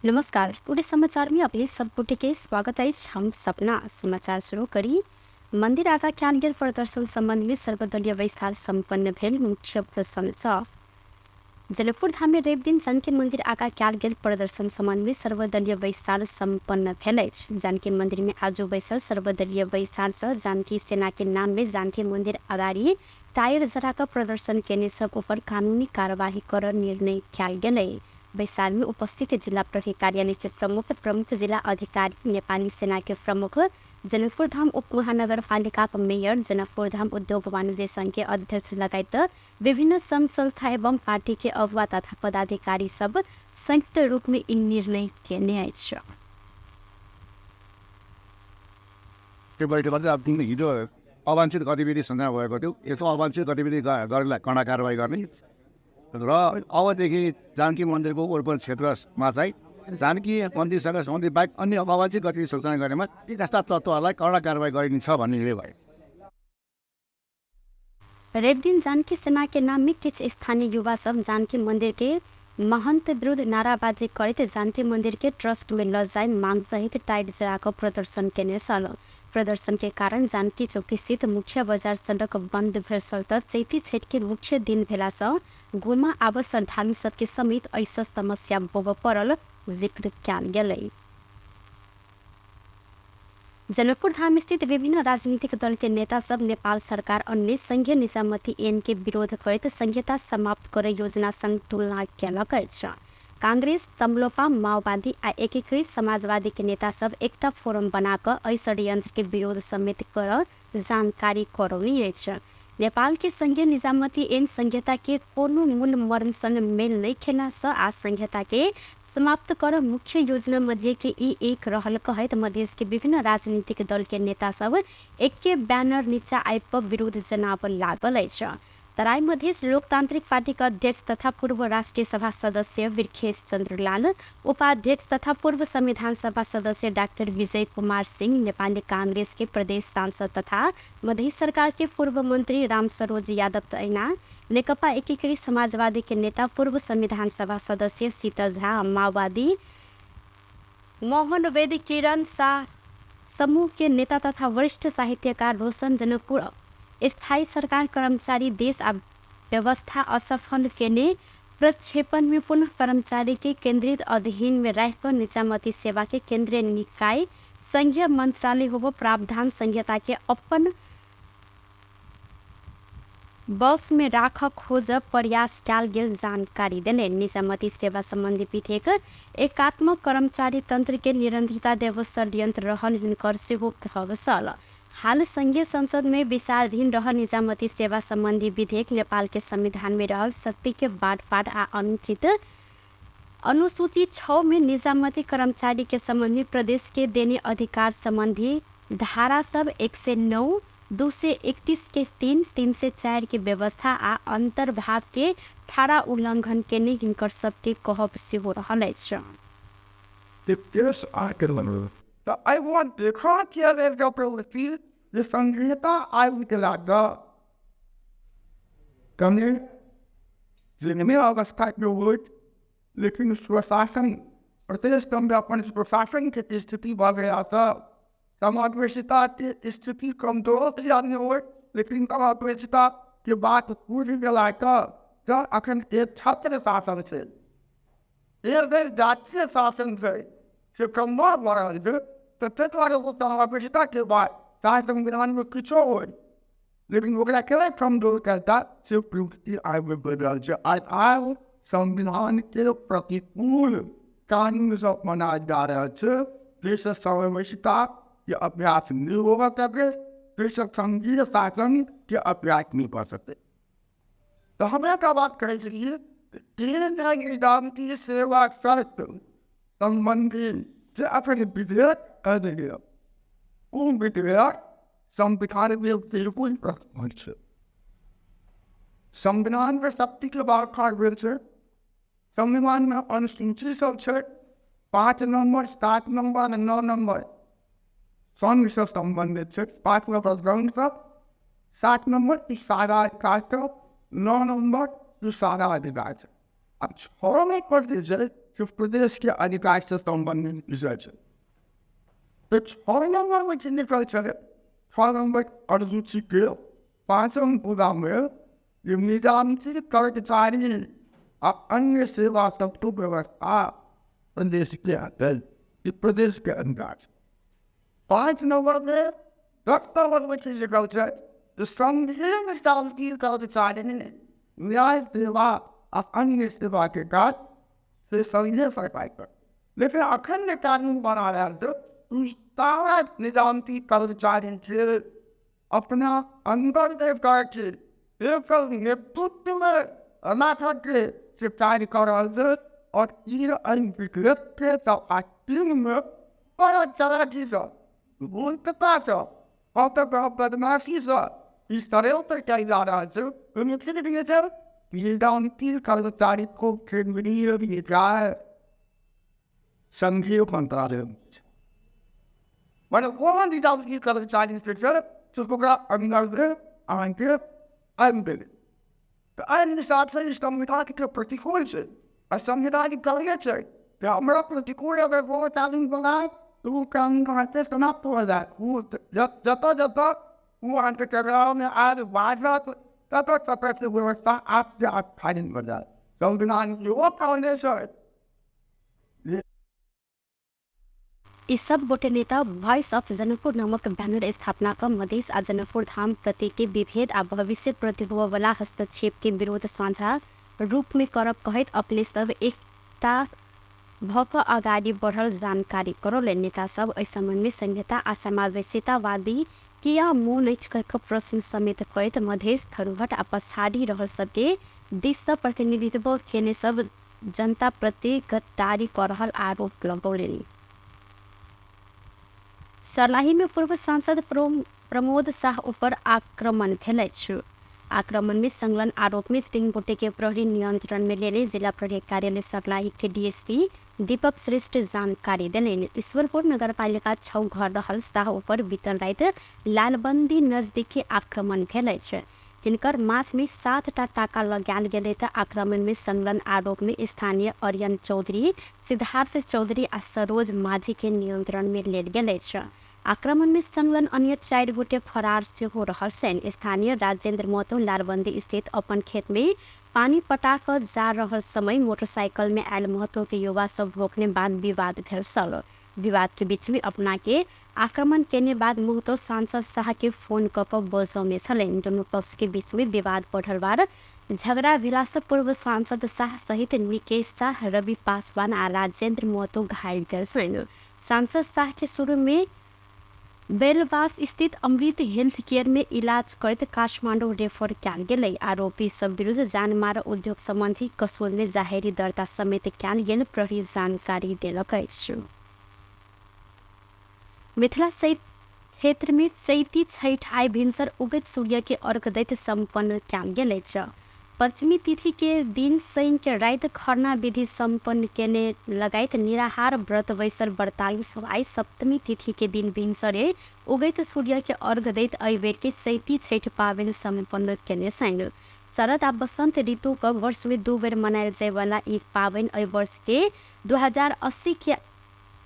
नमस्कार, पूरे समाचार में अपने सब गोटे के स्वागत अछि। हम सपना समाचार शुरू करी। मंदिर आगा कयल गेल प्रदर्शन संबंध में सर्वदलीय बैसार संपन्न भेल। मुख्य प्रश्न जनकपुर धाम में रवि दिन जानकी मंदिर आगा कयल गेल प्रदर्शन संबंध में सर्वदलीय बैसार संपन्न भेल अछि। जानकी मंदिर में आजो बैसल सर्वदलीय बैसार से जानकी सेना के नाम में जानकी मंदिर अगाडि टायर जरा कऽ प्रदर्शन केने सब ऊपर कानूनी कार्यवाही कर निर्णय कयल गेलै। बैसार में उपस्थित जिला प्रहरी कार्यालय के प्रमुख, प्रमुख जिला अधिकारी, नेपाली सेना के प्रमुख, जनकपुर धाम उप महानगरपालिका मेयर, जनकपुर धाम उद्योग वाणिज्य संघ के अध्यक्ष लगायत विभिन्न संघ संस्था एवं पार्टी के अगुवा तथा पदाधिकारी सब संयुक्त रूप में ई निर्णय केने अछि। त्यो बैठकमा चाहिँ अब हिजो अवाञ्छित गतिविधि सञ्चालन भएको थियो, यस्तो अवाञ्छित गतिविधि गरेलाई कडा कारवाही गर्ने र अबदेखि जानकी मन्दिरको वरपर क्षेत्रमा चाहिँ जानकी मन्दिरसँग सम्बन्धित बाहेक अन्य अवाञ्छित गतिविधि सञ्चालन गर्नेमा यस्ता तत्त्वहरूलाई कडा कारवाही गरिनेछ भन्ने निर्णय भयो। रवि दिन जानकी सेना के नाम में किछु स्थानीय युवा सब जानकी मंदिर के महंत विरुद्ध नाराबाजी करैत जानकी मंदिर के ट्रस्ट में ल जाय मांग सहित टाइट जरा कऽ प्रदर्शन केने छल। प्रदर्शन के कारण जानकी चौक स्थित मुख्य बाजार सड़क बंद भेल छल त चैती छठि के मुख्य दिन भेला सँ गोमा आबऽ श्रद्धालु सबके समेत एहिसँ समस्या भोगऽ पड़ल जिक्र कयल गेलै। जनकपुर धाम स्थित विभिन्न राजनीतिक दल के नेता सब नेपाल सरकार अन्य संघीय निजामती ऐन के विरोध करैत संघीयता समाप्त करय योजना संग तुलना केलक अछि। कांग्रेस, तमलोपा, माओवादी आ एकीकृत समाजवादी के नेता सब एकटा फोरम बना कऽ एहि षड्यंत्र के विरोध समेत करऽ जानकारी करौनी अछि। नेपाल के संघीय निजामती ऐन संघीयता के कोनो मूल मर्म संग मेल नहि खेला सँ आ संघीयता के समाप्त कर मुख्य योजना मध्ये के ई एक रहल कहैत मधेश के विभिन्न राजनीतिक दल के नेता सब एके बैनर नीचा आबि कऽ विरोध जनाबऽ लागल अछि। तराई मधेश लोकतांत्रिक पार्टी के अध्यक्ष तथा पूर्व राष्ट्रीय सभा सदस्य वीरखेश चंद्रलाल, उपाध्यक्ष तथा पूर्व संविधान सभा सदस्य डाक्टर विजय कुमार सिंह, नेपाली कांग्रेस के प्रदेश सांसद तथा मधेश सरकार के पूर्व मंत्री राम सरोज यादव तहिना नेकपा एकीकृत समाजवादी के नेता पूर्व संविधान सभा सदस्य शीतल झा, माओवादी मोहन वैद्य, किरण शाह समूह के नेता तथा वरिष्ठ साहित्यकार रोशन जनकपुर स्थायी सरकार कर्मचारी देश आ व्यवस्था असफल केने प्रक्षेपण में पुनः कर्मचारी के केंद्रित अधीन में राखि कऽ निजामती सेवा के केंद्रीय निकाय संघीय मंत्रालय होबो प्रावधान संहिता के अपन बस में राखऽ खोजब प्रयास कयल गेल जानकारी देने। निजामती सेवा संबंधी विधेयक एकात्मक कर्मचारी तंत्र के निरंतरता देव षड्यंत्र रहल हिनकर सेहो कहब छल। हाल संघीय संसद में विचाराधीन रहल निजामती सेवा संबंधी विधेयक नेपाल के संविधान में रहल शक्ति के बाँटफाँट आ अनुचित अनुसूची 6 में निजामती कर्मचारी के संबंधी प्रदेश के देने अधिकार संबंधी धारा सब 109, 231 के 3, 304 के व्यवस्था आ अंतर्भाव के ठाड़ा उल्लंघन केने हिनकर सबके कहब सेहो रहल अछि। तऽ एहिमे देखऽके लेल जँ प्रवृत्ति जे संघीयता आबि गेलासँ कनि जिनमे अवस्थाके होइत, लेकिन स्वशासन प्रदेश सबमे अपन स्वशासनके स्थिति भऽ गेलासँ समावेशिताके स्थिति कमजोर किया नहि होइत, लेकिन समावेशिताके बात बुझि गेलासँ जँ अखन एक छत्र शासन छै, एक बेर जातीय शासन छै से कमजोर भऽ रहल छै, तऽ ताहि दुआरे ओ समावेशिताके बात चाहे संविधानमे किछो होइ, लेकिन ओकरा केना कमजोर करता से प्रवृत्ति आबि रहल छै। आइ आब संविधानके प्रतिकूल कानून सब बनायल जा रहल छै, जाहिसँ समावेशिताके अभ्यास नहि होबऽ सकै, जाहिसँ संघीय शासनके अभ्यास नहि भऽ सकै। तऽ हम एकटा बात कहै छलियै, सेवा शर्त सम्बन्धी जे अखन विधेयक आबि गेल, ओ विधेयक संविधानमे बिल्कुल प्रश्न छै। संविधानमे शक्तिके व्याख्या भेल छै, संविधानमे अनुसूची सब छै, 5 नम्बर, 7 नम्बर, 9 नम्बर संघसँ सम्बन्धित छै। 5 नम्बर संघसँ, 7 नम्बर ई सारा अधिकार छै, 9 नम्बर ई सारा अधिकार छै। आ 6 नम्बर जे छै से प्रदेशके अधिकारसँ सम्बन्धित विषय छै। तऽ 6 नम्बरमे की लिखल छलै? 6 नम्बर अनुसूचीके 5म पुरामे जे निजामती कर्मचारी आ अन्य सेवा सबके व्यवस्था प्रदेशके अन्तर्गत, ई प्रदेशके अधिकार छै। 5 नम्बरमे 10 नम्बरमे की लिखल छै? जे संघीय निजामती कर्मचारी न्याय सेवा आ अन्य सेवाके काज से संघीय सरकार पर। लेकिन अखन जे कानून बना रहल छै, सारा निजामती कर्मचारीके अपना अन्दर जे करके एकर नेतृत्वमे राखके से कार्य कऽ रहल छै और ई एहि 3 मे बड़ा चालाकीसँ, धूर्ततासँ, हम तऽ कहब बदमाशीसँ ई षड्यंत्र कयल जा रहल छै। ओहिमे की लिखने छै? निजामती कर्मचारी को केंद्रीय निकाय संघीय मंत्रालय, माने कोन निजामती कर्मचारी जे छै से ओकरा अन्दर अहाँके आबि गेलै। तऽ एहि हिसाबसँ ई संविधानके प्रतिकूल छै आ संविधान कहने छै जे हमरा प्रतिकूल अगर कोनो कानून बनायब तऽ ओ कानून अहाँके समाप्त हो जायत। ओ जतऽ जतऽ ओ अहाँके टकरावमे आयल बाजत, ततऽ ततऽ के व्यवस्था आपके आप खारिज भऽ जायत। संविधान इहो कहने छै। ई सब गोटे नेता वॉइस ऑफ जनकपुर नामक बैनर स्थापना क मधेश आ जनकपुर धाम प्रति के विभेद आ भविष्य प्रति होबयवला हस्तक्षेप के विरोध साझा रूप में करब कहैत अपने सब एकता भ क अगाडि बढ़ल जानकारी करौलनि। नेता सब एहि संबंध में संघीयता आ समावेशितावादी किया मौन अछि कहि क प्रश्न समेत करैत मधेश, थरूहट आ पछाडि रहल सबके दिस सँ प्रतिनिधित्व केने सब जनता प्रति गद्दारी क रहल आरोप लगौलनि। सर्लाही में पूर्व सांसद प्रमोद शाह ऊपर आक्रमण भेल अछि। आक्रमण में संलग्न आरोप में 3 गोटे के प्रहरी नियंत्रण में लेने जिला प्रहरी कार्यालय सर्लाही के डीएसपी दीपक श्रेष्ठ जानकारी देलनि। ईश्वरपुर नगरपालिका 6 घर रहल शाह ऊपर बीतल राति लालबंदी नजदीकी आक्रमण भेल अछि। तिनकर माथ में 7टा टाका लगायल गेलै तऽ आक्रमण में संलग्न आरोप में स्थानीय अरियन चौधरी, सिद्धार्थ चौधरी आ सरोज माझी के नियंत्रण में लेल गेल अछि। आक्रमण में संलग्न अन्य 4 गोटे फरार सेहो रहल छनि। स्थानीय राजेंद्र महतो लालबंदी स्थित अपन खेत में पानी पटा कऽ जा रहल समय मोटरसाइकिल में आयल महतो के युवा सब रोकने बाद विवाद भेल छल। विवाद के बीच में अपना के आक्रमण केने बाद महतो सांसद शाह के फोन कऽ कऽ बजौने छलनि। दुनू पक्ष के बीच में विवाद बढ़ल बाद झगड़ा भेलासँ पूर्व सांसद शाह सहित निकेश शाह, रवि पासवान आ राजेंद्र महतो घायल भेल छलनि। सांसद शाह के शुरू में बेलवास स्थित अमृत हेल्थ केयर में इलाज करैत काठमांडू रेफर कयल गेलै। आरोपी सब विरुद्ध जानमार उद्योग संबंधी कसोल में जाहेरी दर्ता समेत कयल गेल प्रहरी जानकारी देलक अछि। मिथिला सहित क्षेत्र में चैती छठि आइ भिनसर उगैत सूर्य के अर्घ दैत सम्पन्न कयल गेल अछि। पंचमी तिथि के दिन शनि के राति खरना विधि सम्पन्न केने लगायत निराहार व्रत बैसल व्रतालु सब आइ सप्तमी तिथि के दिन भिनसरे उगैत सूर्य के अर्घ दैत एहि बेर के चैती छठि पाबनि सम्पन्न केने छनि। शरद आ बसंत ऋतु क वर्ष में 2 बेर मनायल जायवला ई पाबनि एहि वर्ष के 2080 के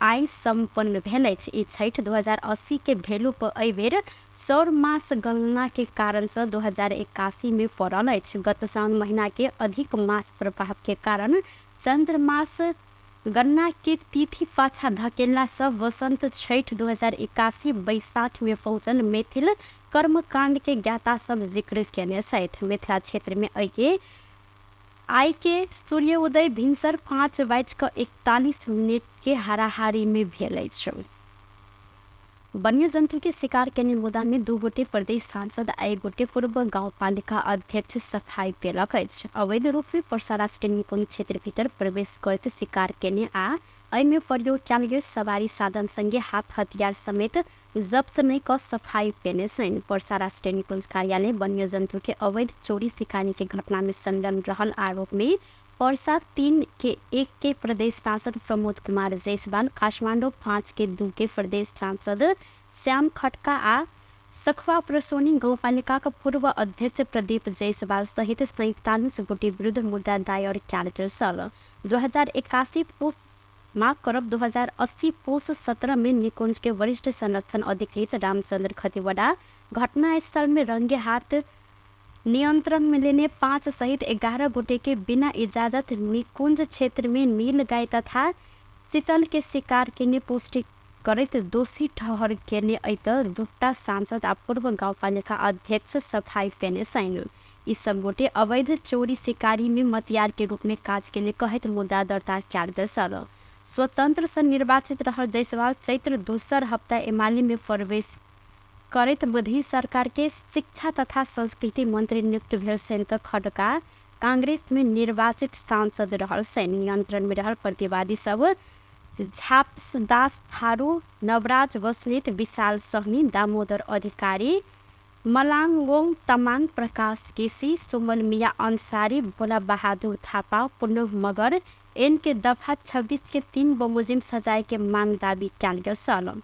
आइ सम्पन्न भेल अछि। ई छठि 2080 के भेलु पर एहि बेर सौर मास गणना के कारण से 2081 में पड़ल अछि। गत साउन महीना के अधिक मास प्रभाव के कारण चंद्रमास गणना के तिथि पाछा धकेलला से वसंत छठि 2081 बैसाख में पहुंचल मैथिल कर्मकांड के ज्ञाता सब जिक्र केने छथि। मिथिला क्षेत्र में एहि आइ के सूर्योदय भिनसर 5:41 के हाराहारी में भेल अछि। वन्य जन्तु के शिकार केने मुद्दा में 2 गोटे प्रदेश सांसद आ 1 गोटे पूर्व गाउँपालिका अध्यक्ष सफाई पेलक अछि। अवैध रूप में पर्सा राष्ट्रिय निकुञ्ज क्षेत्र भीतर प्रवेश करैत शिकार केने आ एहिमे प्रयोग कयल गेल सवारी साधन संगे हाथ हथियार समेत जब्त नहि क सफाई पेने छनि। पर्सा राष्ट्रिय निकुञ्ज कार्यालय वन्य जन्तु के अवैध चोरी शिकारी के घटना में संलग्न रहल आरोप में पर्सा 3 के 1 के प्रदेश सांसद प्रमोद कुमार जायसवाल, काठमाडौँ 5 के 2 के प्रदेश सांसद श्याम खड्का आ सखुवा प्रसोनी गाउँपालिकाका पूर्व अध्यक्ष प्रदीप जयसवाल सहित 47 गोटे विरुद्ध मुद्दा दायर कयल गेल छल। 2081 पुस माग करब 2080 पुस 17 में निकुंज के वरिष्ठ संरक्षण अधिकृत रामचंद्र खतिवड़ा घटनास्थल में रंगे हाथ नियंत्रण में लेने 5 सहित 11 गोटे के बिना इजाजत निकुंज क्षेत्र में नील गाय तथा चितल के शिकार केने पुष्टि करैत दोषी ठहर केने ऐत 2 सांसद आ पूर्व गाउँपालिका अध्यक्ष सफाई पेने सैन। यी सब गोटे अवैध चोरी शिकारी में मतियार के रूप में काज केने कहैत मुद्दा दर्ता कयल गेल छल। स्वतंत्र से निर्वाचित रहल जयसवाल चैत्र दोसर हप्ता एमाले में प्रवेश करैत मधेश सरकार के शिक्षा तथा संस्कृति मंत्री नियुक्त भेल सैन त खड्का कांग्रेस में निर्वाचित सांसद रहल सैन। नियंत्रण में रहल प्रतिवादी सब झापदास थारू, नवराज बस्नेत, विशाल सहनी, दामोदर अधिकारी, मलाङोङ तमाङ, प्रकाश केसी, सुमन मिया अन्सारी, भोला बहादुर थापा, पूर्ण मगर एन के दफा 26 के 3 बमोजिम सजाय के मांग दावी कयल गेल छल।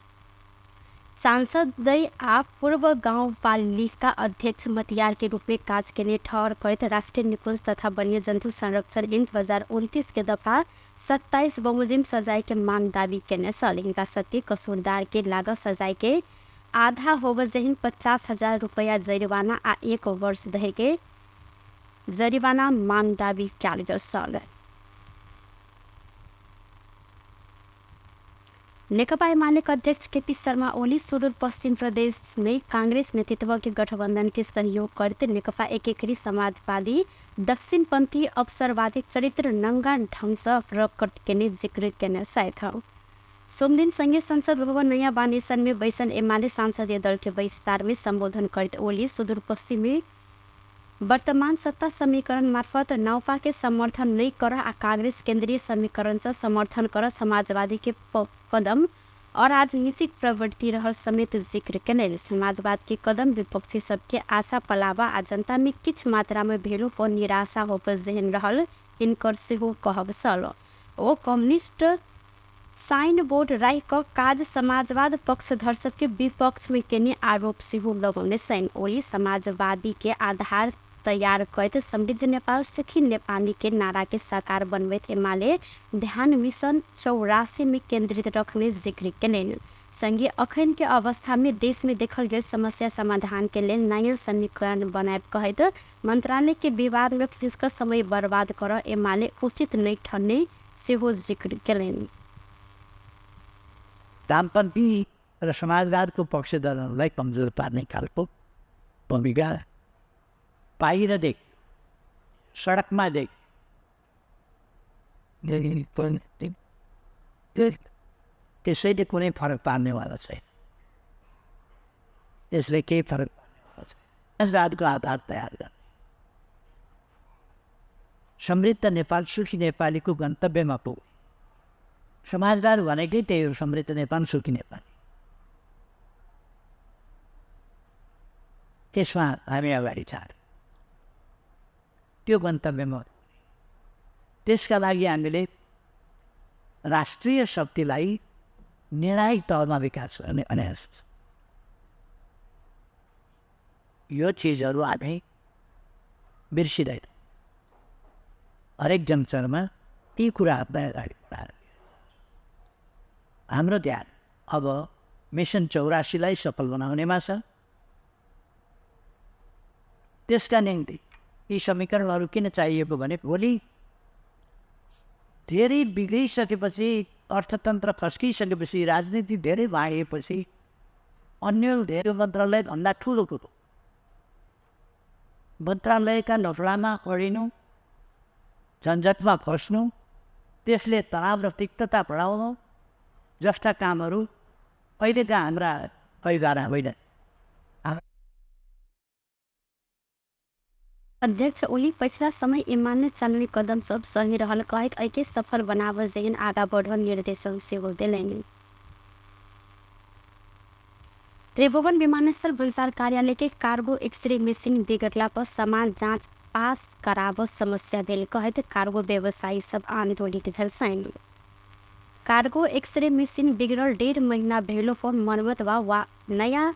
सांसद आ पूर्व गाउँपालिका अध्यक्ष मतियार के रूप में काज केने ठहर करैत राष्ट्रिय निकुंज तथा वन्यजन्तु संरक्षण ऐन 2029 के दफा 27 बमोजिम सजाय के मांग दावी केने छल। हिनका सबके कसूरदार के लागत सजाय के आधा होब जहिन 50,000 रुपैयाँ जरिवाना आ 1 वर्ष धरि के जरिवाना मांग दावी कयल गेल छल। नेकपा एमाले अध्यक्ष केपी शर्मा ओली सुदूरपश्चिम प्रदेश में कांग्रेस नेतृत्व के गठबंधन के सहयोग करते नेकपा एकीकृत समाजवादी दक्षिणपंथी अवसरवादी चरित्र नंगा ढंग से प्रकट केने जिक्र केने छथि। सोमदिन संघीय संसद भवन नयाँ बानेसन में बैसन एमाले संसदीय दल के बैसार में सम्बोधन करते ओली सुदूरपश्चिम में वर्तमान सत्ता समीकरण मार्फत नौपा के समर्थन नहीं कर आ कांग्रेस केंद्रीय समीकरण से समर्थन कर समाजवादी के कदम अराजनीतिक प्रवृत्ति रहल समेत जिक्र केने। समाजवाद के कदम विपक्षी सबके आशा पलावा आ जनता में किछ मात्रा में भेलो पर निराशा होकर जेहन रहल इनकर सेहो कहब छल। ओ कम्युनिस्ट साइन बोर्ड राखि क काज समाजवाद पक्षधर सबके विपक्ष में केने आरोप सेहो लगौने छनि। ओली समाजवादी के आधार तैयार करैत समृद्ध नेपाल सुखी नेपाली के नारा के साकार बनबैत एमाले ध्यान मिशन 84 में केंद्रित रखने जिक्र केलनि। संगे अखन के अवस्था में देश में देखल गेल समस्या समाधान के लेल नया समीकरण बनायब कहैत मंत्रालय के विवाद में फंसिकऽ समय बर्बाद कर एमाले उचित नहि ठहरने सेहो जिक्र केलनि। वामपन्थी र समाजवादको पक्षधरहरूलाई कमजोर पार्ने खालको भूमिका बाहिर देख, सडकमा देख, त्यसैले कुनै फरक पार्नेवाला छैन, त्यसले केही फरक पार्नेवाला छैन। समाजवादको आधार तयार गर्ने, समृद्ध नेपाल सुखी नेपालीको गन्तव्यमा पुग्ने। समाजवाद भनेकै त्यही हो, समृद्ध नेपाल सुखी नेपाली। त्यसमा हामी अगाडि छौँ, त्यो गन्तव्यमा। त्यसका लागि हामीले राष्ट्रिय शक्तिलाई निर्णायक तहमा विकास गर्ने अनायास यो चिजहरू हामी बिर्सिँदैन। हरेक जङ्क्सनमा ती कुराहरूलाई अगाडि बढाएर हाम्रो ध्यान अब मिसन 84लाई सफल बनाउनेमा छ। त्यसका निम्ति यी समीकरणहरू किन चाहिएको भने भोलि धेरै बिग्रिसकेपछि, अर्थतन्त्र खस्किसकेपछि, राजनीति धेरै भाँडिएपछि अन्य धेरै मन्त्रालयभन्दा ठुलो कुरो मन्त्रालयका लफडामा अडिनु, झन्झटमा फस्नु, त्यसले तनाव र तिक्तता बढाउनु जस्ता कामहरू अहिलेका हाम्रा पैजारा होइन। अध्यक्ष ओली पछिला समय एमाले चाल्ने कदम सब सही रहल कहैत एके सफल बनाव जेहन आगा बढ़ल निर्देशन सेहो देलनि। त्रिभुवन विमानस्थल भन्सार कार्यालय के कार्गो एक्सरे मशीन बिगड़ला पर सामान जाँच पास कराब समस्या भेल कहैत कार्गो व्यवसायी सब आन्दोलित भेल छनि। कार्गो एक्सरे मशीन बिगड़ल 1.5 महीना भेलो पर मरम्मत वा नयाँ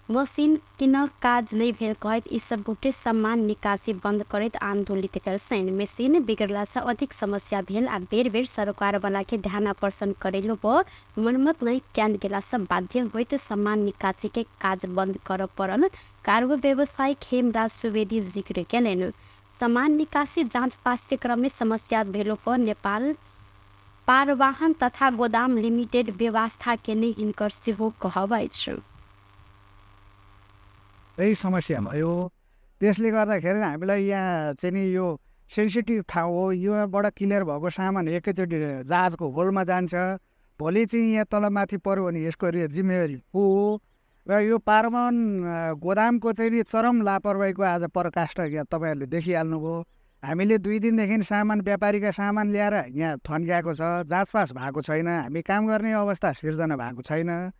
मशीन किन काज नहि भेल कहैत ई सब गोटे सामान निकासी बंद करैत आंदोलित कएल। मशीन बिगड़ला से अधिक समस्या भेल आ बेर बेर सरकार वाला के ध्यान आकर्षण करेलो पर मरम्मत नहि कयल गेला से बाध्य होइत सामान निकासी के काज बंद करऽ पड़ल कार्गो व्यवसायी खेमराज सुवेदी जिक्र केलनि। सामान निकासी जांच पास के क्रम में समस्या भेलो पर नेपाल पारवाहन तथा गोदाम लिमिटेड व्यवस्था केने हिनकर सेहो कहब अछि। त्यही समस्या भयो। त्यसले गर्दाखेरि हामीलाई यहाँ चाहिँ नि यो सेन्सिटिभ ठाउँ हो, योबाट क्लियर भएको सामान एकैचोटि जहाजको होलमा जान्छ। भोलि चाहिँ यहाँ तलमाथि पऱ्यो भने यसको जिम्मेवारी को हो? र यो पारवाहन गोदामको चाहिँ नि चरम लापरवाहीको आज पराकाष्ठा यहाँ तपाईँहरूले देखिहाल्नुभयो। हामीले 2 दिनदेखि सामान व्यापारीका सामान ल्याएर यहाँ थन्क्याएको छ, जाँचपास भएको छैन, हामी काम गर्ने अवस्था सिर्जना भएको छैन।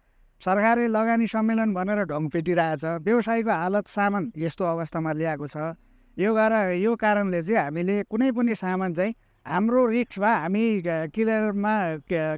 सरकारले लगानी सम्मेलन भनेर ढोङ पिटिरहेछ, व्यवसायीको हालत सामान यस्तो अवस्थामा ल्याएको छ। यो कारणले चाहिँ हामीले कुनै पनि सामान चाहिँ हाम्रो रिस्कमा हामी क्लियरमा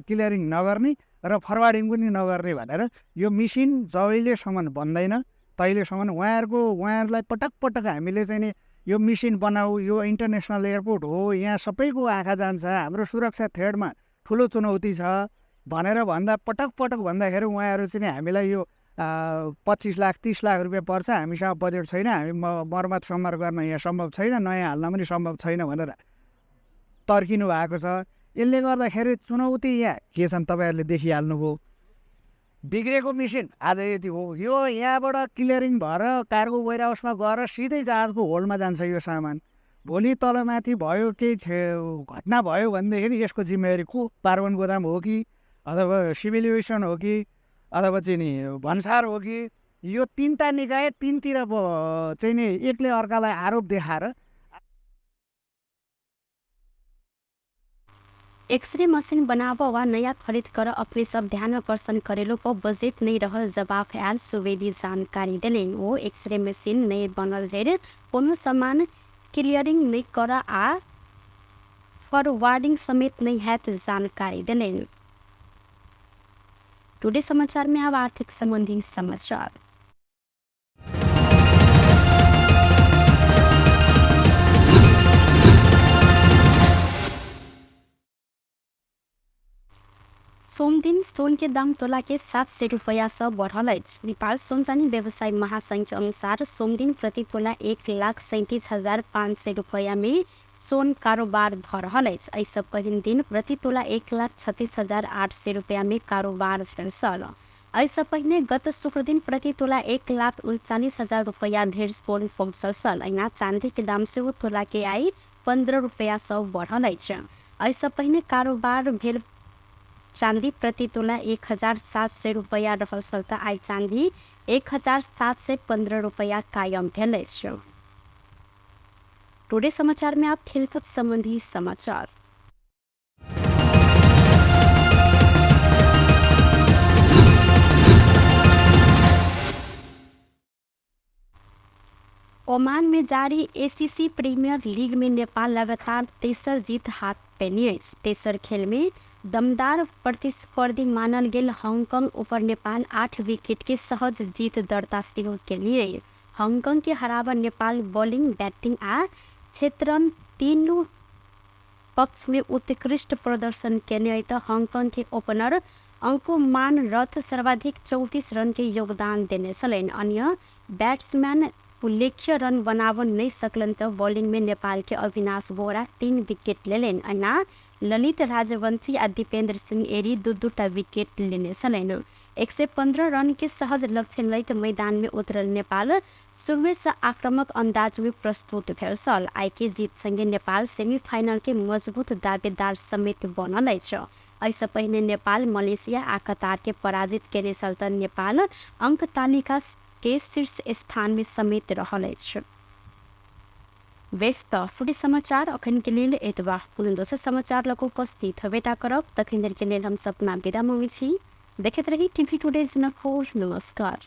क्लियरिङ नगर्ने र फरवार्डिङ पनि नगर्ने भनेर यो मिसिन जहिलेसम्म बन्दैन तहिलेसम्म उहाँहरूलाई पटक पटक हामीले चाहिँ नि यो मिसिन बनाऊ, यो इन्टरनेसनल एयरपोर्ट हो, यहाँ सबैको आँखा जान्छ, हाम्रो सुरक्षा थ्रेडमा ठुलो चुनौती छ भनेर भन्दा पटक पटक भन्दाखेरि उहाँहरू चाहिँ हामीलाई यो 25 लाख 30 लाख रुपियाँ पर्छ, हामीसँग बजेट छैन, हामी मर्मत सम्मार गर्न यहाँ सम्भव छैन, नयाँ हाल्न पनि सम्भव छैन भनेर तर्किनु भएको छ। यसले गर्दाखेरि चुनौती यहाँ के छन् तपाईँहरूले देखिहाल्नुभयो। बिग्रेको मेसिन आज यति हो, यो यहाँबाट क्लियरिङ भएर कार्गो वेयर हाउसमा गएर सिधै जहाजको होल्डमा जान्छ यो सामान। भोलि तलमाथि भयो केही घटना भयो भनेदेखि यसको जिम्मेवारी को? पारवन गोदाम हो कि अथवा सिभिल एभिएसन हो कि अथवा चाहिँ नि भन्सार हो कि? यो तिनवटा निकाय तिनतिर चाहिँ नि एकले अर्कालाई आरोप देखाएर एक्सरे मशीन बनाव वा नयाँ खरीद कर अपने सब ध्यान आकर्षण करेलो पर बजेट नहीं रहल जवाब आयल सुवेदी जानकारी देलनि। ओ एक्सरे मशीन नहीं बनल धरि कोनो सामान क्लियरिंग नहीं कर आ फॉरवर्डिंग समेत नहीं हैत जानकारी देलनि। टुडे समाचार में अब आर्थिक संबंधी समाचार। सोमदिन सोन के दाम तोला के 700 रुपैया से बढ़ल अछि। नेपाल सोन चानी व्यवसाय महासंघ के अनुसार सोमदिन प्रति तोला 1,37,500 रुपैया में सोन कारोबार भ रहल अछि। एहि पहिल दिन प्रति तोला 1,36,800 रुपैया में कारोबार भेल छल। एहिसँ पहिने गत शुक्र दिन प्रति तोला 1,39,000 रुपैया धरि सोन पहुँचल छल। अहिना चांदी के दाम सेहो तोला के आइ 15 रुपैया सँ बढ़ल अछि। एहिसँ पहिने कारोबार भेल चांदी प्रति तोला 1,700 रुपैया रहल छल त आइ चांदी 1,715 रुपैया कायम भेल अछि। टुडे समाचार में आप खेलकूद संबंधी समाचार। ओमान में जारी एसीसी प्रीमियर लीग में नेपाल लगातार तेसर जीत हाथ पेने अछि। तेसर खेल में दमदार प्रतिस्पर्धी मानल गेल हांगकांग ऊपर नेपाल 8 विकेट के सहज जीत दर्ता सेहो केलिए। हांगकांग के हराबऽ नेपाल बॉलिंग, बैटिंग आ क्षेत्रण तीनू पक्ष में उत्कृष्ट प्रदर्शन केने अछि त हांगकांग के ओपनर अंकुमान रथ सर्वाधिक 34 रन के योगदान देने छलनि। अन्य बैट्समैन उल्लेख्य रन बनाबऽ नहि सकलनि त बॉलिंग में नेपाल के अविनाश बोहरा 3 विकेट लेलनि। अना ललित राजवंशी आ दीपेंद्र सिंह एरी 2-2 विकेट लेने छलनि। 115 रन के सहज लक्ष्य लैत मैदान में उतरल नेपाल शुरुए से आक्रामक अंदाज में प्रस्तुत भेल छल। आइ के जीत संगे नेपाल सेमीफाइनल के मजबूत दावेदार समेत बनल अछि। एहिसँ पहिने नेपाल मलेशिया आ कतार के पराजित केने छल त नेपाल अंक तालिका के शीर्ष स्थान में समेत रहल अछि। बेस त फुटी समाचार अखन के लेल एतबा। पुनः दोसर समाचार लग उपस्थित होबेटा करब, तखन देर के लेल हम सपना विदा मांगै छी। देखैत रही टीवी टुडे जनकपुर। नमस्कार।